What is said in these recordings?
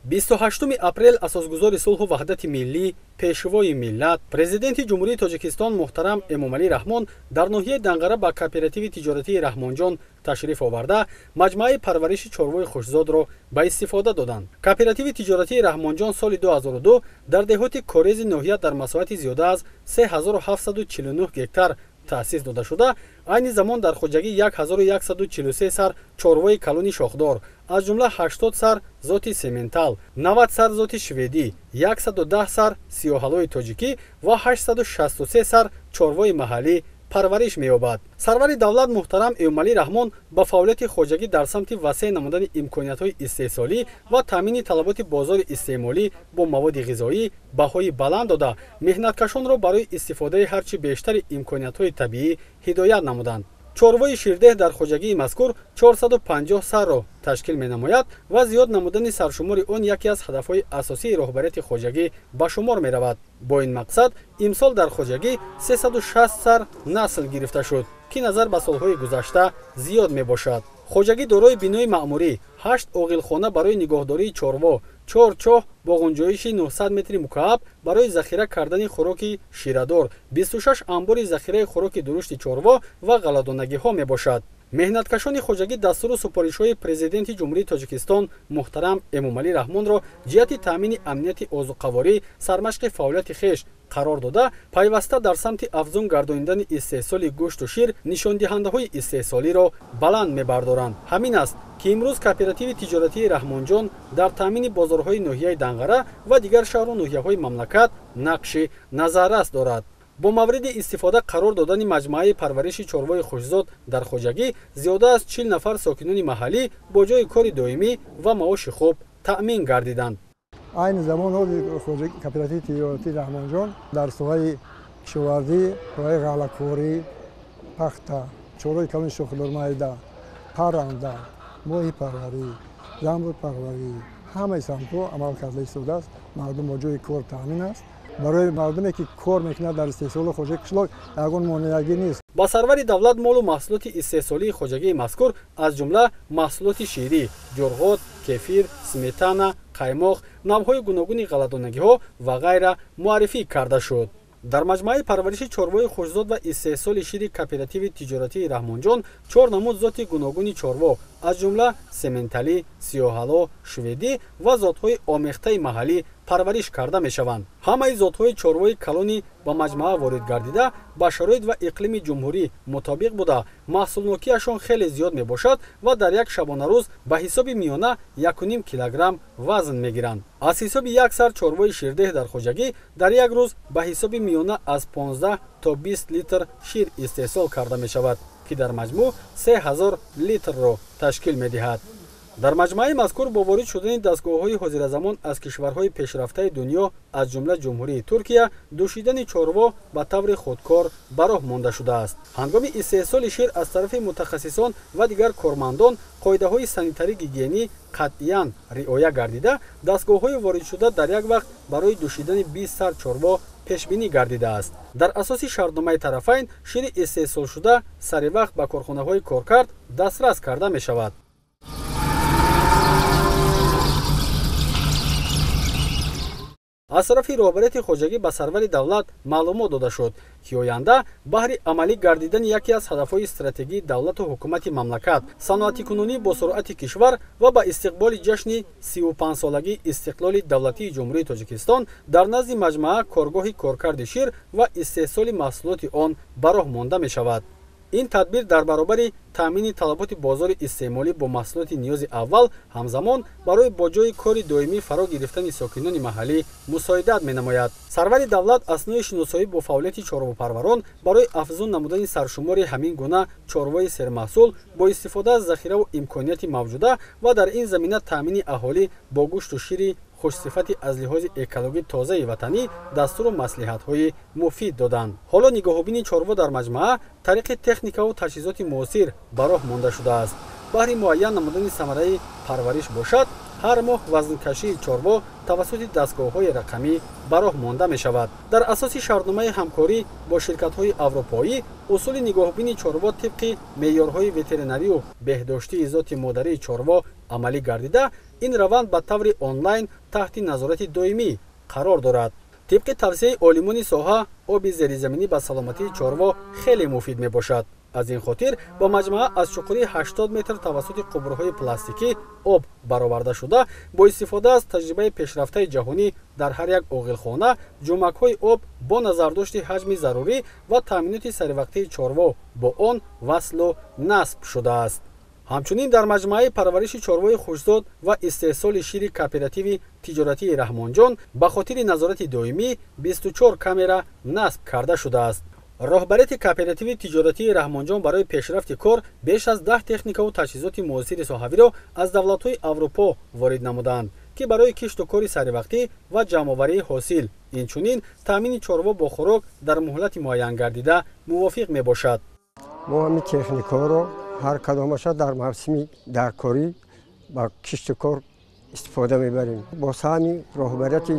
28 апрел асосгузори сулҳу ваҳдати миллӣ, пешвои миллат, президенти Ҷумҳурии Тоҷикистон муҳтарам Эмомалӣ Раҳмон дар ноҳияи Данғара ба кооперативи тиҷоратии Раҳмонҷон ташриф оварда, маҷмӯаи парвариши чорвои хушзодро ба истифода доданд. Кооперативи тиҷоратии Раҳмонҷон соли 2002 дар деҳоти Корези ноҳия дар масоҳати зиёда аз 3749 гектар таъсис дода шуда, айни замон дар хоҷагӣ 1143 сар чорвои калони шохдор, аз ҷумла 80 сар зоти сементал, 90 сар зоти шведӣ, 110 сар сиёҳалои тоҷикӣ ва 863 сар чорвои маҳаллӣ парвариш меёбад. Сарвари давлат муҳтарам Эмомалӣ Раҳмон ба фаъолияти хоҷагӣ дар самти васеъ намудани имкониятҳои истеҳсолӣ ва таъмини талаботи бозори истеъмолӣ бо маводи ғизоӣ баҳои баланд дода, меҳнаткашонро барои истифодаи ҳарчи бештари имкониятҳои табиӣ ҳидоят намуданд. Чорвои ширдеҳ дар хоҷагии мазкур 450 сарро ташкил менамояд ва зиёд намудани саршумори он яке аз ҳадафҳои асосии роҳбарияти хоҷагӣ ба шумор меравад. Бо ин мақсад имсол дар хоҷагӣ 360 сар насл гирифта шуд, ки назар ба солҳои гузашта зиёд мебошад. Хоҷагӣ дорои бинои маъмурӣ, 8 оғилхона барои нигоҳдории чорво, 4 чоҳ бо ғунҷоиши 900 метри мукааб барои захира кардани хӯроки ширадор, 26 амбори захираи хӯроки дурушти чорво ва ғалладонагиҳо мебошад. Меҳнаткашони хоҷагӣ дастуру супоришҳои президенти Ҷумҳурии Тоҷикистон муҳтарам Эмомалӣ Раҳмонро ҷиҳати таъмини амнияти озуқаворӣ сармашқи фаъолияти хеш қарор дода, пайваста дар самти афзун гардонидани истеҳсоли гӯшту шир нишондиҳандаҳои истеҳсолиро баланд мебардоранд. Ҳамин аст, ки имрӯз кооперативи тиҷоратии Раҳмонҷон дар таъмини бозорҳои ноҳияи Данғара ва дигар шаҳру ноҳияҳои мамлакат нақши назаррас дорад. Бо мавриди истифода қарор додани маҷмӯаи парвариши чорвои хушзод дар хоҷагӣ зиёда аз 40 нафар сокинони маҳаллӣ бо ҷойи кори доимӣ ва маоши хуб таъмин гардиданд. Айни замон кооперативи тиҷоратии Раҳмонҷон дар соҳаи кишоварзӣ, соҳаи ғаллакорӣ, пахта, чорвои калони шохдор майда, парранда, моҳипарварӣ, занбурпарварӣ ҳамаи самтҳо амал карда истодааст. Мардум бо ҷойи кор таъмин аст. Барои мардуме ки кор мекунад дар истеҳсоли хоҷагии қишлоқ ягон монеагӣ нест. Ба сарвари давлат молу маҳсулоти истеҳсолии хоҷагии мазкур аз ҷумла маҳсулоти ширӣ, ҷурғот, кефир, сметана, қаймоқ, навъҳои гуногуни ғалладонагиҳо ва ғайра муаррифӣ карда шуд. Дар маҷмӯаи парвариши чорвои хушзод ва истеҳсоли шири кооперативи тиҷоратии Раҳмонҷон 4 намуд зоти гуногуни чорво, аз ҷумла сементалӣ, сиёҳало, шведӣ ва зотҳои омехтаи маҳаллӣ парвариш карда мешаванд. Ҳамаи зотҳои чорвои калонӣ ба маҷмӯа ворид гардида, ба шароит ва иқлими ҷумҳурӣ мутобиқ буда, маҳсулнокиашон хеле зиёд мебошад ва дар як шабонарӯз ба ҳисоби миёна 1,5 килограмм вазн мегиранд. Аз ҳисоби як сар чорвои ширдеҳ дар хоҷагӣ дар як рӯз ба ҳисоби миёна аз 15 то 20 литр шир истеҳсол карда мешавад, ки дар маҷмӯъ 3000 литрро ташкил медиҳад. Дар маҷмӯаи мазкур бо ворид шудани дастгоҳҳои ҳозиразамон аз кишварҳои пешрафтаи дунё, аз ҷумла Ҷумҳурии Туркия, дӯшидани чорво ба таври худкор ба роҳ монда шудааст. Ҳангоми истеҳсоли шир аз тарафи мутахассисон ва дигар кормандон қоидаҳои санитарӣ гигиенӣ қатъиян риоя гардида, дастгоҳҳои воридшуда дар як вақт барои дӯшидани 20 сар чорво пешбинӣ гардидааст. Дар асоси шартномаи тарафайн шири истеҳсолшуда сари вақт ба корхонаҳои коркард дастрас карда мешавад. Аз тарафи роҳбарияти хоҷагӣ ба сарвари давлат маълумот дода шуд, ки оянда баҳри амалӣ гардидани яке аз ҳадафҳои стратегии давлату ҳукумати мамлакат, саноатикунонӣ бо суръати кишвар ва ба истиқболи ҷашни 35-солагии истиқлоли давлатии Ҷумҳурии Тоҷикистон дар назди маҷмӯа коргоҳи коркарди шир ва истеҳсоли маҳсулоти он ба роҳ монда мешавад. Ин тадбир дар баробари таъмини талаботи бозори истеъмолӣ бо маҳсулоти ниёзи аввал, ҳамзамон барои бо ҷойи кори доимӣ фаро гирифтани сокинони маҳаллӣ мусоидат менамояд. Сарвари давлат аснои шиносоӣ бо фаъолияти чорвопарварон барои афзун намудани саршумори ҳамин гуна чорвои сермаҳсул бо истифода аз захираву имконияти мавҷуда ва дар ин замина таъмини аҳолӣ бо гӯшту шири хушсифати аз лиҳози экологӣ тозаи ватанӣ дастуру маслиҳатҳои муфид доданд. Ҳоло нигоҳубини чорво дар маҷмӯа тариқи техникаву таҷҳизоти муосир ба роҳ монда шудааст. Баҳри муайян намудани самараи парвариш бошад, ҳар моҳ вазнкашии чорво тавассути дастгоҳҳои рақамӣ ба роҳ монда мешавад. Дар асоси шартномаи ҳамкорӣ бо ширкатҳои аврупоӣ усули нигоҳубини чорво тибқи меъёрҳои ветеринарию беҳдоштии зоти модарии чорво Амалӣ гардида, ин раванд ба таври онлайн таҳти назорати доимӣ қарор дорад. Тибқи тавсияи олимони соҳа, оби зеризаминӣ ба саломатии чорво хеле муфид мебошад. Аз ин хотир ба маҷмаа аз чуқурии 80 метр тавассути қубурҳои пластикӣ об бароварда шуда, бо истифода аз таҷрибаи пешрафтаи ҷаҳонӣ дар ҳар як оғилхона ҷумакҳои об бо назардошти ҳаҷми зарурӣ ва таъминоти саривақтии чорво бо он васлу насб шудааст. Ҳамчунин дар маҷмӯаи парвариши чорвои хушзод ва истеҳсоли шири кооперативи тиҷоратии Раҳмонҷон ба хотири назорати доимӣ 24 камера насб карда шудааст. Роҳбарияти кооперативи тиҷоратии Раҳмонҷон барои пешрафти кор беш аз 10 техникаву таҷҳизоти муосири соҳавиро аз давлатҳои Аврупо ворид намуданд, ки барои кишту кори саривақтӣ ва ҷамъоварии ҳосил, инчунин таъмини чорво бо хӯрок дар муҳлати муайян гардида мувофиқ мебошад. Мо ҳамин техникаҳоро ҳар кадомаша дар мавсими даркорӣ ба кишту кор истифода мебарем. Бо саҳми роҳбарияти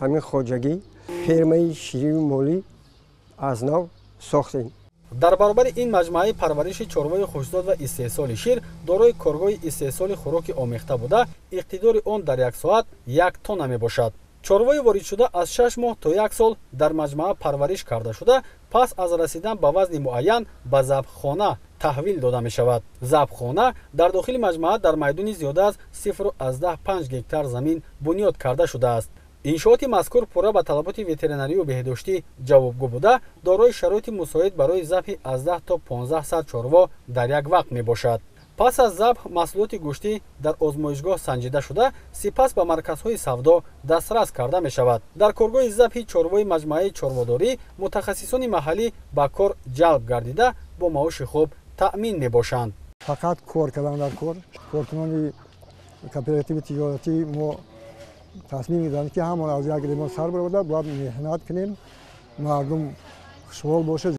ҳамин хоҷагӣ фермаи ширию молӣ аз нав сохтем. Дар баробари ин маҷмӯаи парвариши чорвои хушзод ва истеҳсоли шир дорои коргоҳи истеҳсоли хӯроки омехта буда, иқтидори он дар як соат 1 тонна мебошад. Чорвои воридшуда аз 6 моҳ то 1 сол дар маҷмӯа парвариш карда шуда, пас аз расидан ба вазни муайян ба забҳхона таҳвил дода мешавад. Забҳхона дар дохили маҷмӯа дар майдони зиёда аз 0,5 гектар замин бунёд карда шудааст. Иншооти мазкур пурра ба талаботи ветеринарию беҳдоштӣ ҷавобгӯ буда, дорои шароити мусоид барои забҳи аз 10 то 15 сар чорво дар як вақт мебошад. Пас аз забҳ маҳсулоти гӯштӣ дар озмоишгоҳ санҷида шуда, сипас ба марказҳои савдо дастрас карда мешавад. Дар коргоҳи забҳи чорвои маҷмӯаи чорводорӣ мутахассисони маҳаллӣ ба кор ҷалб гардида, бо маоши хуб таъмин мебошанд. Фақат кор кардан дар кор. Коркунони кооперативи тиҷоратӣ мо тасмим гирифтанд, ки ҳамон аз як лимон сар бароварда бояд меҳнат кунем, мардум хушҳол бошад.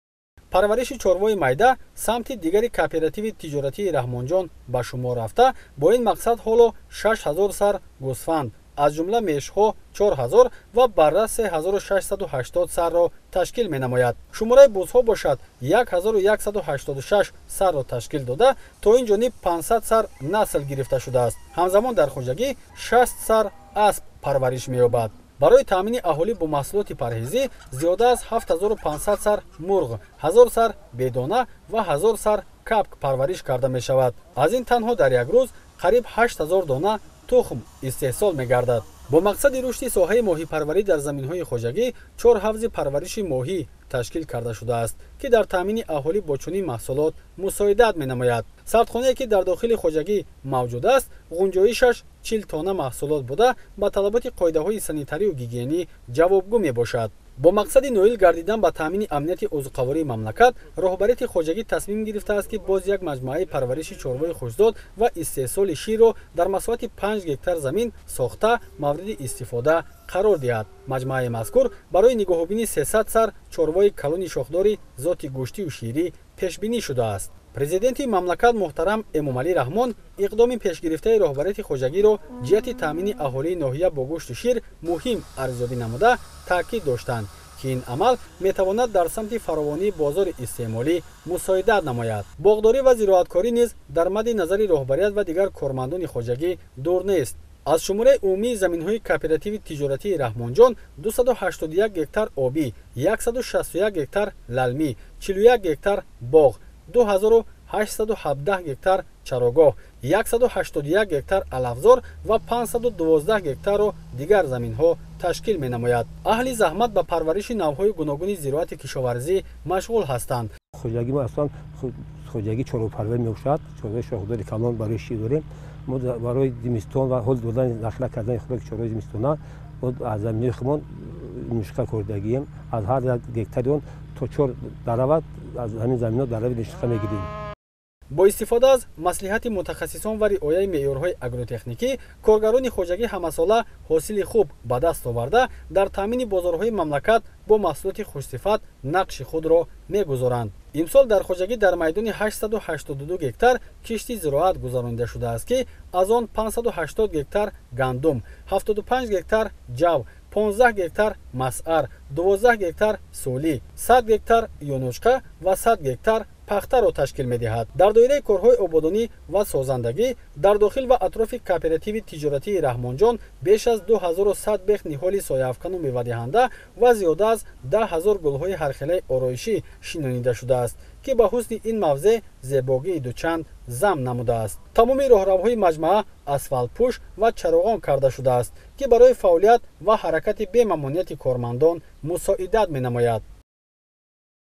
Парвариши чорвои майда самти дигари кооперативи тиҷоратии Раҳмонҷон ба шумор рафта, бо ин мақсад ҳоло 6000 сар гӯсфанд, аз ҷумла мешҳо 4000 ва барра 3680 сарро ташкил менамояд. Шумораи бузҳо бошад 1186 сарро ташкил дода, то ин ҷониб 500 сар насл гирифта шудааст. Ҳамзамон дар хоҷагӣ 60 сар асп парвариш меёбад. Барои таъмини аҳолӣ бо маҳсулоти парҳезӣ зиёда аз 7500 сар мурғ, 1000 сар бедона ва 1000 сар капк парвариш карда мешавад. Аз ин танҳо дар як рӯз қариб 8000 дона тухм истеҳсол мегардад. Бо мақсади рушди соҳаи моҳипарварӣ дар заминҳои хоҷагӣ 4 ҳавзи парвариши моҳӣ ташкил карда шудааст, ки дар таъмини аҳолӣ бо чунин маҳсулот мусоидат менамояд. Сардхонае, ки дар дохили хоҷагӣ мавҷуд аст, ғунҷоишаш 40 тонна маҳсулот буда, ба талаботи қоидаҳои санитарию гигиенӣ ҷавобгӯ мебошад. Бо мақсади ноил гардидан ба таъмини амнияти озуқавории мамлакат, роҳбарияти хоҷагӣ тасмим гирифтааст, ки боз як маҷмӯаи парвариши чорвои хушзод ва истеҳсоли ширро дар масоҳати 5 гектар замин сохта мавриди истифода қарор диҳад. Маҷмӯаи мазкур барои нигоҳубини 300 сар чорвои калони шохдори зоти гӯштию ширӣ пешбинӣ шудааст. Президенти мамлакат муҳтарам Эмомалӣ Раҳмон иқдоми пешгирифтаи роҳбарияти хоҷагиро ҷиҳати таъмини аҳолии ноҳия бо гӯшту шир муҳим арзёбӣ намуда, таъкид доштанд, ки ин амал метавонад дар самти фаровонии бозори истеъмолӣ мусоидат намояд. Боғдорӣ ва зироаткорӣ низ дар мадди назари роҳбарият ва дигар кормандони хоҷагӣ дур нест. Аз шумораи умумии заминҳои кооперативи тиҷоратии Раҳмонҷон 281 гектар обӣ, 161 гектар лалмӣ, 41 гектар боғ, 2817 гектар чарогоҳ, 181 гектар алафзор ва 512 гектарро дигар заминҳо ташкил менамояд. Аҳли заҳмат ба парвариши навъҳои гуногуни зироати кишоварзӣ машғул ҳастанд. Хоҷагӣ мо аслан хоҷагии чорвопарварӣ мебошад. Чорвои шохдори калон барои шир дорем. Мо барои зимистон ва ҳол додани захира кардани хӯроки чорвои зимистона аз заминои худмон нушқа кордагием. Аз ҳар як гектари он то 4 дарават аз ҳамин замино дарави нушқа мегирем. Бо истифода аз маслиҳати мутахассисон ва риояи меъёрҳои агротехникӣ, коргарони хоҷагӣ ҳамасола ҳосили хуб ба даст оварда, дар таъмини бозорҳои мамлакат бо маҳсулоти хушсифат нақши худро мегузоранд. Имсол дар хоҷагӣ дар майдони 882 гектар кишти зироат гузаронида шудааст, ки аз он 580 гектар гандум, 75 гектар ҷав, 15 гектар масъар, 12 гектар солӣ, 100 гектар юнучқа ва 100 гектар пахтаро ташкил медиҳад. Дар доираи корҳои ободонӣ ва созандагӣ дар дохил ва атрофи кооперативи тиҷоратии Раҳмонҷон беш аз 2100 бех ниҳоли сояафкану мевадиҳанда ва зиёда аз 10 000 гулҳои ҳархелаи ороишӣ шинонида шудааст, ки ба ҳусни ин мавзеъ зебогии дучанд зам намудааст. Тамоми роҳравҳои маҷмаа асфалтпӯш ва чароғон карда шудааст, ки барои фаъолият ва ҳаракати бемамониати кормандон мусоидат менамояд.